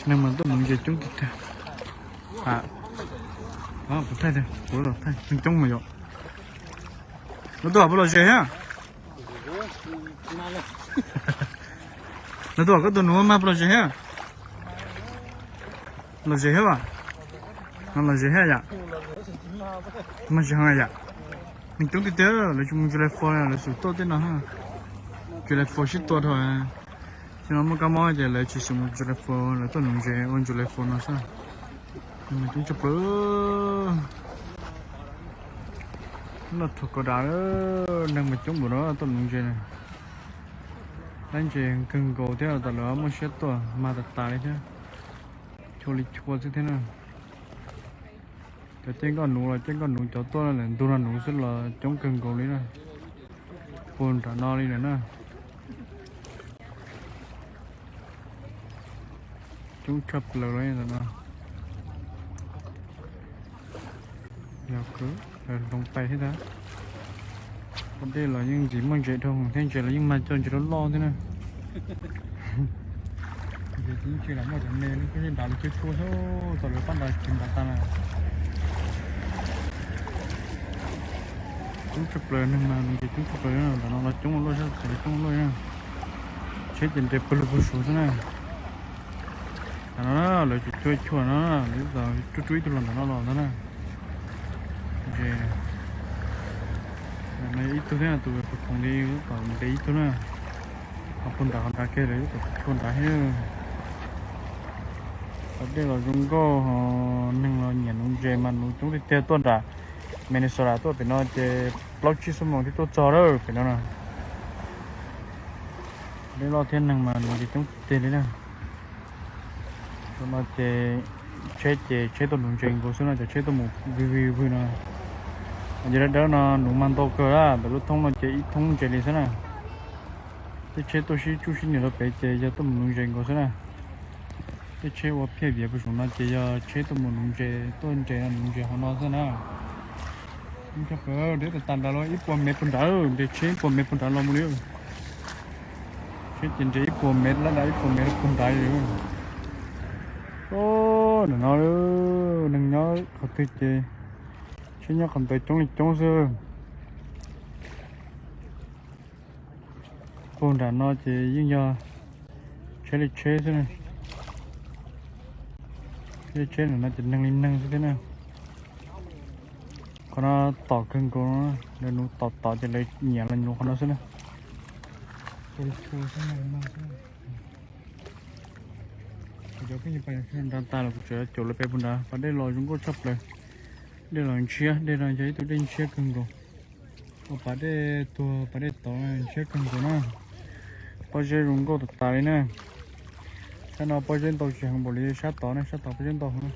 Neeg mas tuaj nuv ntses coob tiag tiag. Kuv thaij, kuv thaij, neeg coob mas yom. Lawv tuaj puas los ze thiab? Lawv tuaj koj tuaj nuv mas puas los ze thiab? Los ze thiab as? Los ze thiab yom? Mas tsis heev yom? Neeg coob tiag tiag, lawv tsis mus July Four, lawv xub tuaj tej no. July Four sib tua dhau. Tsis no muaj kab mob ces lawv tsis xub mus July Four, lawv tuaj nuv ntses ua July Four no xwb. Neeg mas coob tshaj plaws. Loj thuam kaus dav, neeg mas coob npaum no tuaj nuv ntses na. Lab ntses kawg nkaus thiab, tas lawv muaj siab tuaj mag tas tas li thiab. Chua li chua xwb thiab na. Cov caij nkoj nuv los caij nkoj nuv, cov tuaj ntawm ntug no nuv xwb los coob kawg nkaus li na. Puag nram no li lawm na. Coob tshaj plaws li ntawm no. Yog kwv, hloov pais thiab tab. Pas dej los yeej ntxim muaj ntses dhau thiab, ntses los yeej mag coj ntses loj loj thiab na. Ntses tsis lam muaj cov me li, koj yeej nrad los cua cua xwb, tas lawv pab nrad tsis nrad tas na. Coob tshaj plaws, neeg mas ntses coob tshaj plaws, ntawm no los coob ua luaj, sab tsev coob ua luaj na. Tsheb ces nres pawg lug pawg saud xwb na. Tam no lawv tseem cua cua no, lawv rub rub ib tug los ntawm no los ntag na. Ntses, ib tug thiab, tus khoom li kom ntev ib tug na. Ho puag nrad qhov nrad kiag lawv kom cua nrad thiab. Pas dej los zoo nkauj, neeg los nyiam nuv ntses mas nuv coob tiag tiag. Tuaj nram Minnesota tuaj pem no ces plaub tsib xuab moos thiaj tuaj txog lawm pem no na. Dej loj thiab neeg mas nuv ntses coob tiag tiag li na. Tam no ces tsheb ces tsheb tuaj nuv ntses nkaus xwb no, cov tsheb tuaj mus vwg vwg vwg no. Ces dawb dawb no nuv mag ntau kawg, ntawm lub thoob no ces ib thoob ntses li xwb na. Tej tsheb tuaj sib tsuj sib nias rau pem ces yog tuaj mus nuv ntses nkaus xwb na. Tej tsheb ua phiaj viav puag saum no ces yog tsheb tuaj mus nuv ntses, tuaj ntses no nuv ntses hauv no xwb na. Deb tas tas nrad los ib puas mev puag nrad, ntses tsheb ib puas mev puag nrad los mus li. Tsheb ces ntses ib puas mev, lab dab ib puas mev puag nrad li. Ntawm no neeg nyob qhov twg ces tsheb nyob qhov ntawd coob li coob xwb. Puag nram no ces yeej yog tsheb li tsheb xwb na. Tsheb li tsheb, nram no ces neeg li neeg xwb thiab na. Qhov no tom kawg nkaus, lawv nuv tom tom ces lawv nyiam los nuv qhov no xwb na. Cov phooj ywg, nrad tas los kuv tseem caum lawv pem puag nrad. Pas dej los zoo nkauj tshaj plaws. Dej los ntshiab, dej no yog ib tug dej ntshiab kawg nkaus. Ua pas dej tuag pas dej tod ntshiab kawg nkaus na. Pob zeb zoo nkauj tas tas li na. Sab no pob zeb ntau tsis heev npaum li sab tod na, sab tod pob zeb ntau heev na.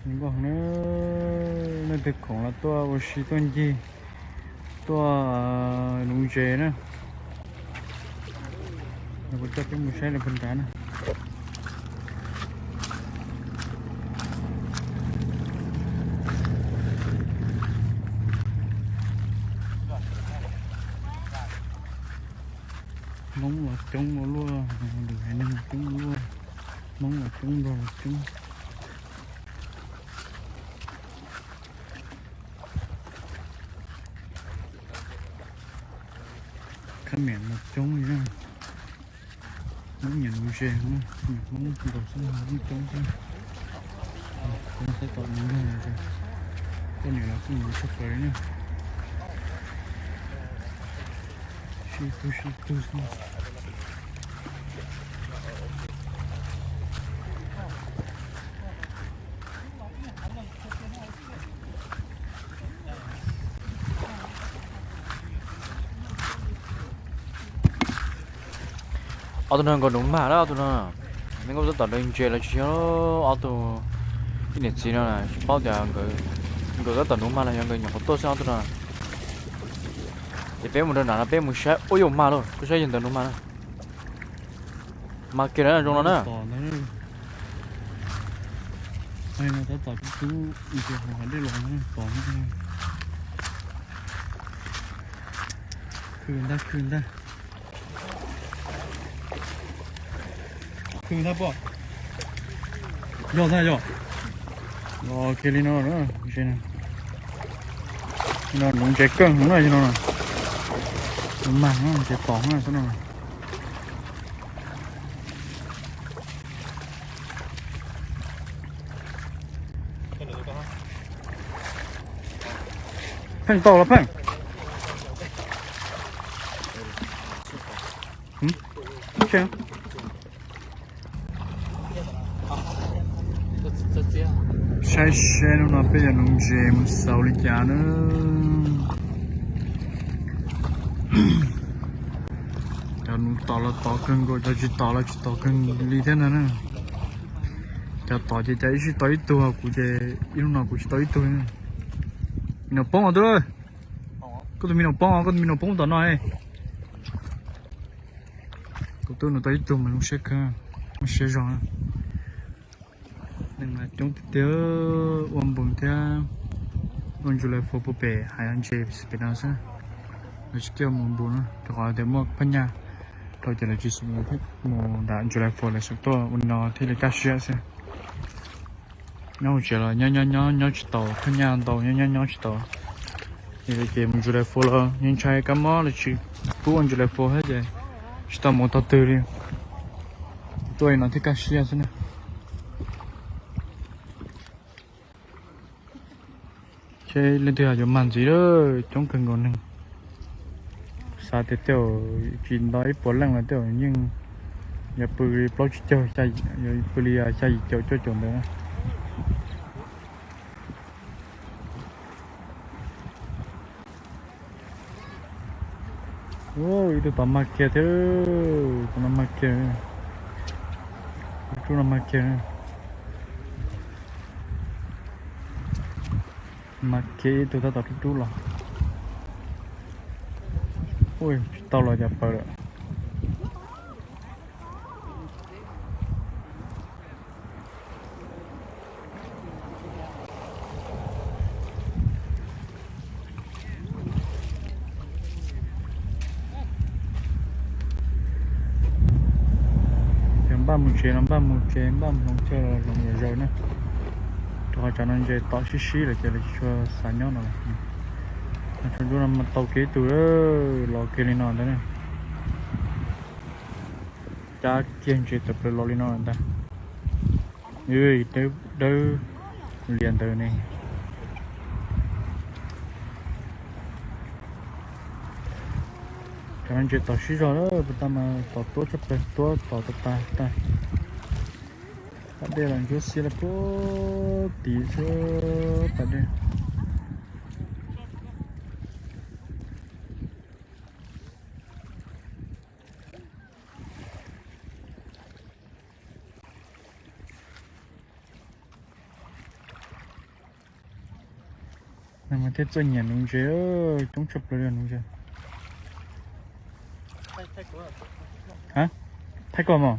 Zoo nkauj heev na. Leej twg khoom los tuaj ua si tuaj ncig, tuaj nuv ntses na. Kuv coj peb mus saib lawv puag nrad na. Hmoob los coob ua luaj, lwm haiv neeg los coob ua luaj. Hmoob los coob, Nplog los coob. Khab Miam los coob li na. Hmoob nyiam nuv ntses, Hmoob nkaus xwb, Hmoob coob xwb. Saib tom nuv nrog, tej niam los kuj nuv tshaj plaws li na. Sib tug sib tug xwb. Ob tug no nkawd nuv mag na, ob tug no. Nkawd tab tom de ntses los tsis yog, ob tug ib niam txiv no tsis paub tias nkawd tab tom nuv mag los yog nkawd nyuam qhuav tuaj xwb ob tug no. Ces peb mus rau nram no peb mus saib, ua yuav mag lauj, koj saib yawg ntawd nuv mag na. Mag kiag na, zoo no na. Khw ntag, khw ntag. Thab pom. Yog thab yog. Los kiag li no na, no nuv ntses keej no na, yog no. Nuv mag no, ntses tom no xwb no. Pheej tau los Pheej. Saib seb hnub no peb yuav nuv ntses mus xaus li cas na. Cov nuv tom los tom kawg nkaus, cov tsis tom los tsis tom kawg li thiab ntag na. Cov tom ces cas ib sij tau ib tug, kuv ces ib hnub no kuv tsis tau ib tug. Me nyuam poob os tub. Koj tus me nyuam poob, koj tus me nyuam poob tom no. Kuv tub nws tau ib tug mas zoo siab kawg, zoo siab zog. Neeg mas coob tiag tiag, ua npus thiab ua July Four puag pem hav ntses pem no xwb. Lawv tsis coj mus npus na, rau qhov tias muaj phab nyaj rau ces lawv tsis xum mus nram July Four, lawv xum tuaj ua no thiaj li kaj siab xwb. Nyob hauv tsev los nyob nyob nyob nyob tsis tau, phab nyaj ntau nyob nyob nyob tsis tau. Ces mus July Four los yeej ntshai kab mob los tsis pub ua July Four thiab ces tsis tau mus tog twg li. Tuaj li no thiaj kaj siab xwb na. Seb leej twg yuav mag ntxiv lawm, coob kawg nkaus neeg. Xav tias tej zaum tsis nto ib puas leej los tej zaum yeej yuav pw li plaub tsib caug, yuav pw li xya yim caum cuaj caum ntawd na. Ib tug tod mag kiag thiab, tus no mag kiag, tus no mag kiag. Mag kiag ib tug tab tom rub rub los. Ua tsis tau los cas paws lawm. Ces npaj mus tsev los npaj mus tsev, npaj mus hloov chaw los hloov yuav zaws na. Rau qhov tsam no ntses tom sib sib lawm ces lawv tsis tshua xav nyob no. Tsuas ntsuab no mas tau kev ib tug, los kiag li no ntag na. Cab kiag ntses tawm plaws los li no ntag. Dawb lias ntawd ne. Cov no ntses tom sib zog lawm, puas tag mas tom tuab tshaj plaws, tuab tom tas tas. Pas dej los ntsuab xiab lawm puag tid xwb pas dej. Neeg mas thiaj txawj nyiam nuv ntses, coob tshaj plaws li nuv ntses. Ha, thaij koj mog.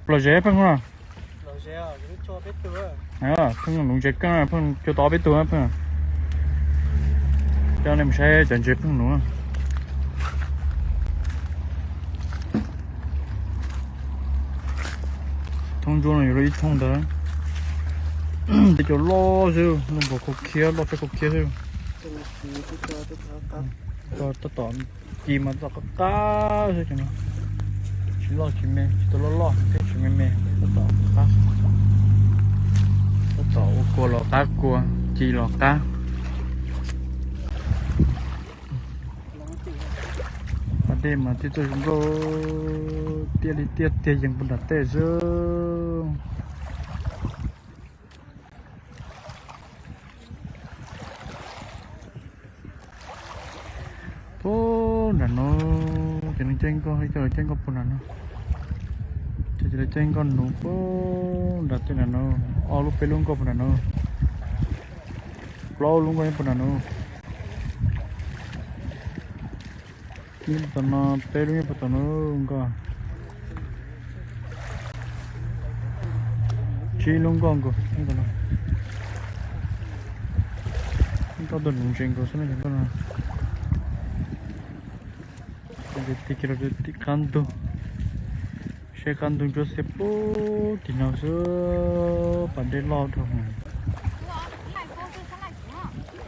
Plom zes pheej no. Pheej nuv ntses keej, pheej cuag tau ob peb tug pheej. Coj nej mus saib cov ntses pheej nuv. Thoob ntsuab no yuav luag ib thooj ntawd. Tej cov loj xwb, loj npaum khau khiab, loj tshaj khau khiab xwb. Tab tom ci mas tab tom qab qab xwb cov no. Tsis loj tsis me, tsis tau loj loj thiab tsis me me, tab tom qab, tab tom ua kua los qab kua, ci los qab. Pas dej mas thiaj txawj zoo nkauj, tiaj li tiaj tiag yees puag nram tej xwb. Puag nram no, ces lawv caij nkoj, lawv caij nkoj puag nram no. Ces lawv caij nkoj nuv puag nram tej nram no, ob lub peb lub nkoj puag nram no. Plaub lub nkoj nyob puag nram no. Nyob puag tom no, peb lub nyob puag tom no nkoj. Tsib lub nkoj nkaus nyob tom no. Nkoj tuaj nuv ntses nkaus xwb no, nkoj no. Tig kiag rau tim qab ntug. Dej qab ntug ntsuab xiab pub tim no xwb, pas dej loj dhau.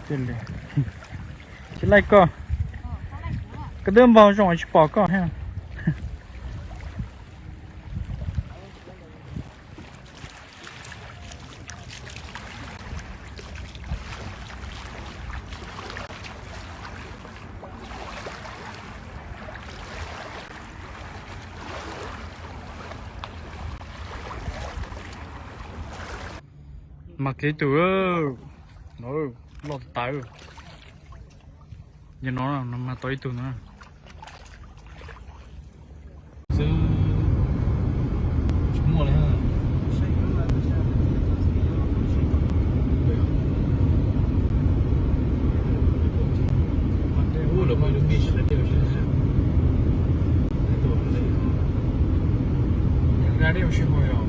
Tsis laij koj, koj twb npog zoo tsis pom koj thiab. Mas kev tus, loj tas. Yog no, no mas tau ib tug no. Xwb, tsis muaj li. Ub, lawv muaj ib lub mij sib hlais dej ua si. Hlais dej ua si hos yog.